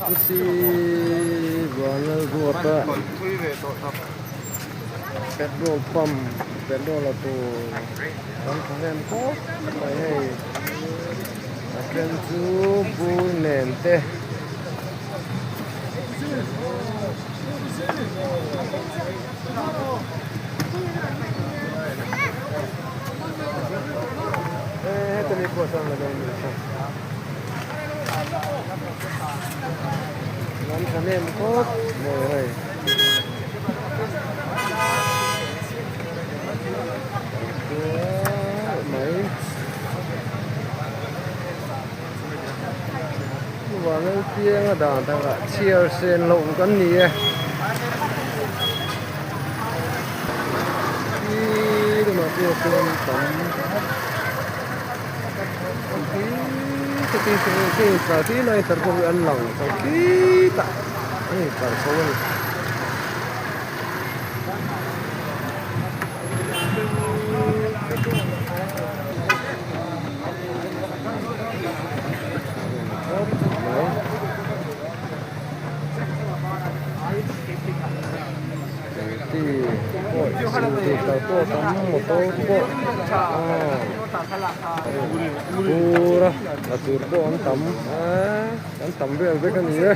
Pusi Vanlalruata petrol pump petrol la tur kan thahnem khawp mai hei a then chu bur nen te. Lam thahnem khawp mai hei. Mai. Vanlalpianga dan takah chhiar sen loh kan ni e. Khi lamah pawh chuan tam khi lai tar pawh hi an lang chuan khitah an intlar chho a ni. Motor pawh bur a la tur pawh an tam an tam vel vek a ni e.